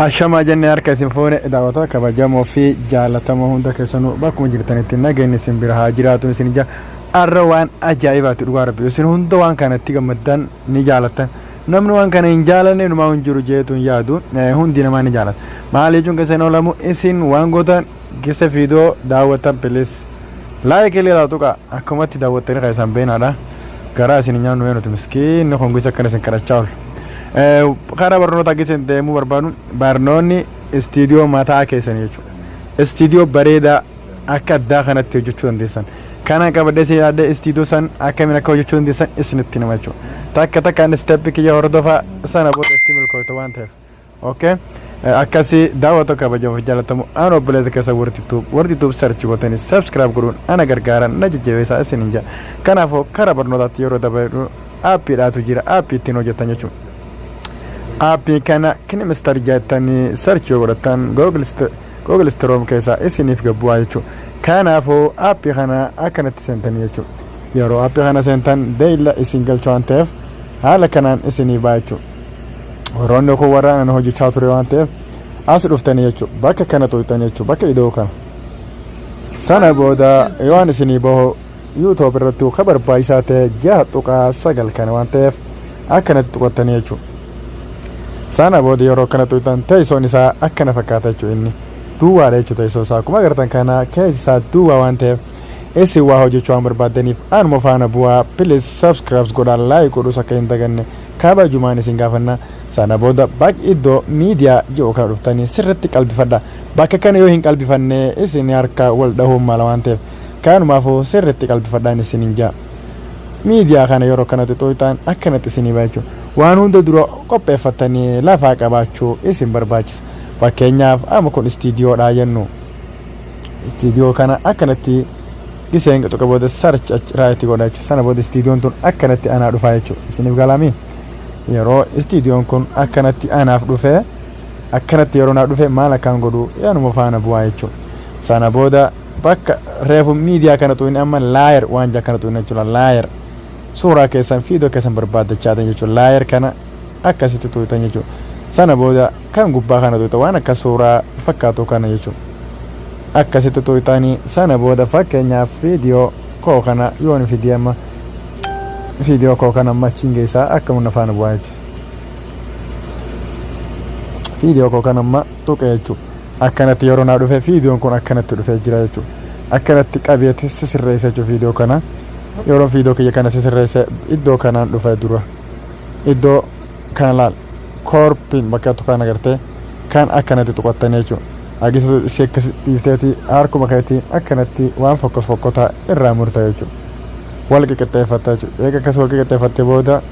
Ashamaa jennee harka isin fuune, daawwattoota kabajamoo fi jaalatamoo hunda keessanuu, bakkuma jirtanitti nageenyi isin bira haa jiraatu isin ija. Arra waan ajaa'ibaati, dhugaa rabbi. Isin hunda waan kanatti gammaddan ni jaalattan. Namni waan kana hin jaalanne numaa hin jiru jeetu hin yaadu. Hundi namaa ni jaalata. Maal jechuun keessa hin oolamu, isin waan gootan keessa viidiyoo daawwattan, please like illee laatu tuqa. Akkumatti daawwattanii kan isaan beenaadha. Garaa isin hin nyaannu nuti miskiinni kun gosa akkana isin kadhachaa oolu. Karaa barnootaa keessa deemuu barbaadu, barnoonni istiidiyoo mataa keessanii jechuudha. Istiidiyoo bareedaa akka addaa kanatti hojjechuu dandeessan. Kana qabadhee isin yaadde, istiidiyoo san akkamiin akka hojjechuu dandeessan isinitti hima jechuudha. Takka takkaan step kiyya hordofaa, sana booda itti milkooytu waan ta'eef. Okay. Akkasii daawwattoota kabajamoo fi jaalatamu, aan obboleessa keessa Warti Tube, Warti Tube search gootanii subscribe godhuun ana gargaaran, na jajjabeessaa isin hin jedha. Kanaafuu karaa barnootaatti yeroo dabalu aappiidhaatu jira, aappii ittiin hojjetan jechuudha. Aappii kana KineMaster jettanii search yoo godhatan Google Chrome keessaa isiniif gabbu'aa jechuudha. Kanaafuu aappii kana akkanatti seentanii jechuudha. Yeroo aappii kana seentan deeyla isin galcha waan ta'eef haala kanaan isinii ba'a jechuudha. Warroonni kun warra ani hojjechaa ture waan ta'eef as dhuftanii jechuudha. Bakka kana tuqxanii jechuudha. Bakka iddoo kana. Sana booda yoo ani isinii bahu YouTube irratti ka barbaachisaa ta'e 6.9 kana waan ta'eef akkanatti tuqattanii jechuudha. Sana booda yeroo akkana tuqxan teessoon isaa akkana fakkaata jechuudha. Inni duwwaadha jechuudha. Teessoo isaa akkuma agartan kana keessi isaa duwwaa waan ta'eef isin waa hojjechuu waan barbaaddaniif anuma faana bu'aa. Please subscribe godhaa, like godhus akka hin daganne kabajumaan isin gaafanna. Sana booda bakka iddoo miidiyaa jiru kana dhuftanii sirritti qalbifadha. Bakka kana yoo hin qalbifanne isin harka wal dhahuun mala waan ta'eef kanumaafuu sirritti qalbifadhaan isin hin jaa. Miidiyaa kana yeroo kanatti xuqxaan akkanatti isinii ba'a jechuudha. Waan hunda dura qopheeffattanii lafaa qabaachuu isin barbaachisa. Fakkeenyaaf amma kun istiidiyoodha jennu. Istiidiyoo kana akkanatti giseen tuqa booda search right godha jechuudha. Sana booda istiidiyoon tun akkanatti anaa dhufaa jechuudha. Isiniif galaami? Yeroo istiidiyoon kun akkanatti anaaf dhufee, akkanatti yeroo naa dhufe maal akkaan godhu yaanuma faana bu'aa jechuudha. Sana booda bakka reefu miidiyaa kana tuqni, amma layer waan jaa kana tuqni jechuudha. Layer suuraa keessan, viidiyoo keessan barbaaddachaa ta'an jechuudha. Layer kana akkasitti tuqxan jechuudha. Sana booda kan gubbaa kana tuqxa, waan akka suuraa fakkaatu kana jechuudha. Akkasitti tuqxanii sana booda fakkeenyaaf viidiyoo koo kana yoon fidee, amma viidiyoo koo kana amma achiin geessaa akka humna faana bu'aa jechuudha. Viidiyoo koo kana amma tuqe jechuudha. Akkanatti yeroo naa dhufe viidiyoon kun akkanatti dhufee jira jechuudha. Akkanatti qabeeti sisirreessa jechuudha viidiyoo kana. Yeroo viidiyoo kiyya kana sisirreesse iddoo kanaan dhufe dura. Iddoo kana laal, cropping bakka kana agartee kan akkanatti tuqattanii jechuudha. Agarsiisu si akkas dhiifteeti harkuma keetiin akkanatti waan fokkos fokkotaa irraa murta jechuudha. Wal qixxeeffatta jechuudha. Eega akkas wal qixxeeffatte booda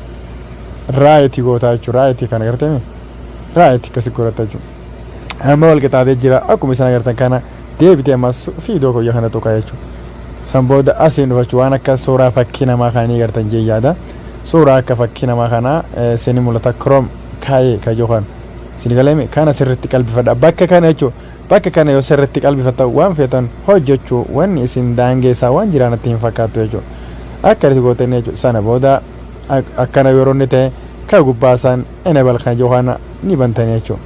right gootaa jechuudha. Right kana agartee, right akkasi godhatta jechuudha. Amma wal qixaatee jira akkuma isin agartan kana. Deebitee ammas viidiyoo kiyya kana tuqa jechuudha. San booda asiin dhufachuu waan akka suuraa fakkii namaa kana ni agartan jee yaada. Suuraa akka fakkii namaa kana isin mul'ata, chroma key ka yookaan isin galeemi kana sirriitti qalbifadha bakka kana jechuudha. Bakka kana yoo sirriitti qalbifattan waan feetan hojjechuu wanni isin daangeessaa waan jiraanatti hin fakkaattu jechuudha. Akka itti gootan jechuudha. Sana booda akkana yeroo inni ta'e ka gubbaa isaan enable kan yookaan ni bantanii jechuudha.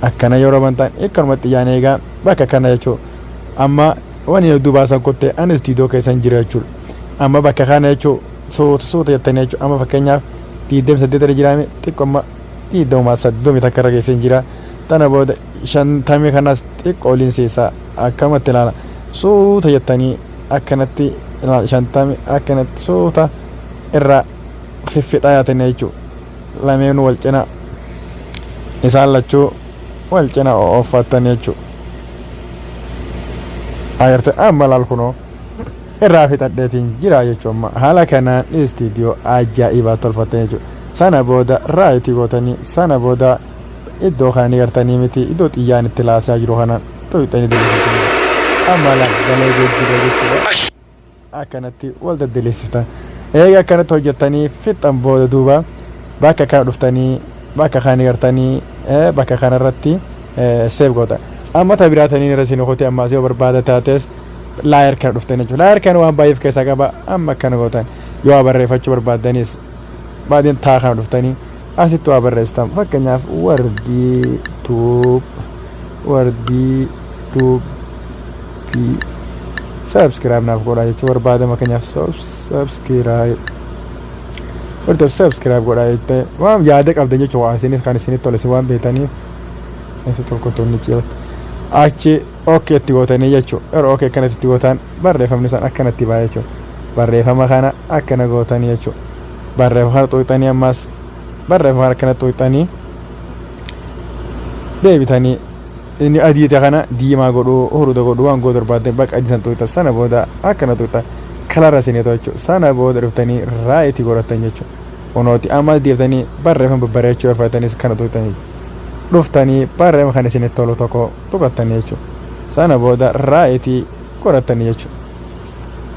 Akkana yeroo bantan akkanumatti iyyaan eegaa bakka kana jechuudha. Amma wani duubaa san kutte ani istiidiyoo keessa hin jira jechuudha. Amma bakka kana jechuudha suuta suuta jettanii jechuudha. Amma fakkeenyaaf 28 irra jiraame, xiqqoo amma 20 31 irra keessa hin jira. Tana booda 50 kanas xiqqoo oliin seesaa akkamatti ilaala. Suuta jettanii akkanatti ilaala, 50 akkanatti suuta irraa fiffixaa yaatanii jechuudha. Lameenuu wal cina, isaan lachuu wal cina ooffattanii jechuudha. Agartee, amma laal, kunoo irraa fixadheetiin jira jechuudha. Amma haala kanaan istiidiyoo ajaa'ibaa tolfattanii jechuudha. Sana booda right gootanii, sana booda iddoo kana ni gartanii miti, iddoo xiyyaan itti laasaa jiru kana tuqxanii diriirsitanii amma laal galee jira jechuudha. Akkanatti wal daddaleessiftan. Eega akkanatti hojjettanii fixan booda duuba bakka kana dhuftanii, bakka kana gartanii, bakka kanarratti save goota. Amma ta biraatanii irra isin hote, ammaas yoo barbaada taates layer kana dhuftanii jechuudha. Layer kana waan baay'eef keessaa qaba. Amma akkana gootan, yoo barreeffachuu barbaaddanis baadiyeen taa kana dhuftanii Asitti waa barreessitan, fakkeenyaaf Wardii Tube, Wardii Tube subscribe naaf godhaa jechuu barbaada. Fakkeenyaaf subscribe, Wardii subscribe godhaa jettee waan yaada qabdan jechuudha. Waan isinis kan isinitti tole isin waan beektaniif isa tokko tonni ciratti achi okay itti gootanii jechuudha. Yeroo okay akkanatti itti gootan, barreeffamni san akkanatti ba'a jechuudha. Barreeffama kana akkana gootanii jechuudha. Barreeffama kana xuuxanii, ammas barreeffama kana akkana xuuxanii, deebitanii inni adii ta'e kana diimaa godhuu, huruda godhuu, waan gootu barbaadde bakka adii san xuuxan. Sana booda akkana xuuxan, color isinii ta'u jechuudha. Sana booda dhuftanii right godhatan jechuudha. Kunooti amma deebitanii barreeffama babbareechuu barbaadanis kana xuuxanii, dhuftanii barreeffama kan isinitti tolu tokko tuqattanii jechuudha. Sana booda right godhatanii jechuudha.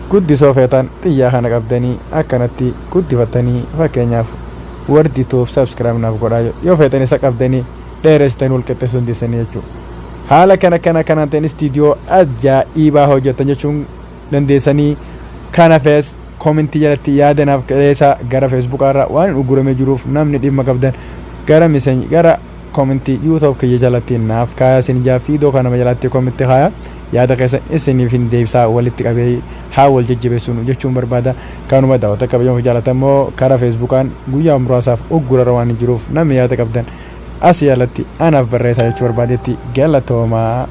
Guddisoo feetan xiyyaa kana qabdanii akkanatti guddifattanii, fakkeenyaaf Wardii Tube subscribe naaf godhaa yoo feetan, isa qabdanii dheeressitanii wal qixxeessuu dandeessanii jechuudha. Haala kana kana kanaan ta'in istiidiyoo ajaa'ibaa hojjetan jechuun dandeessanii. Kana fees comment jalatti yaada naaf qixeessa. Gara Facebookaa waan hin uguramee jiruuf, namni dhimma qabdan gara message, gara comment YouTube kiyya jalatti naaf kaaya isin ijaa. Viidiyoo kana jalatti comment kaaya, yaada keessan isiniif hin deebisaa. Walitti qabee haa wal jajjabeessuun jechuun barbaada. Kanuma daawwata kabajamoo jaalatamoo, karaa Facebookaan guyyaa muraasaaf uggurara waan hin jiruuf, namni yaada qabdan asii alatti anaaf barreessaa jechuu barbaadetti. Galatoomaa.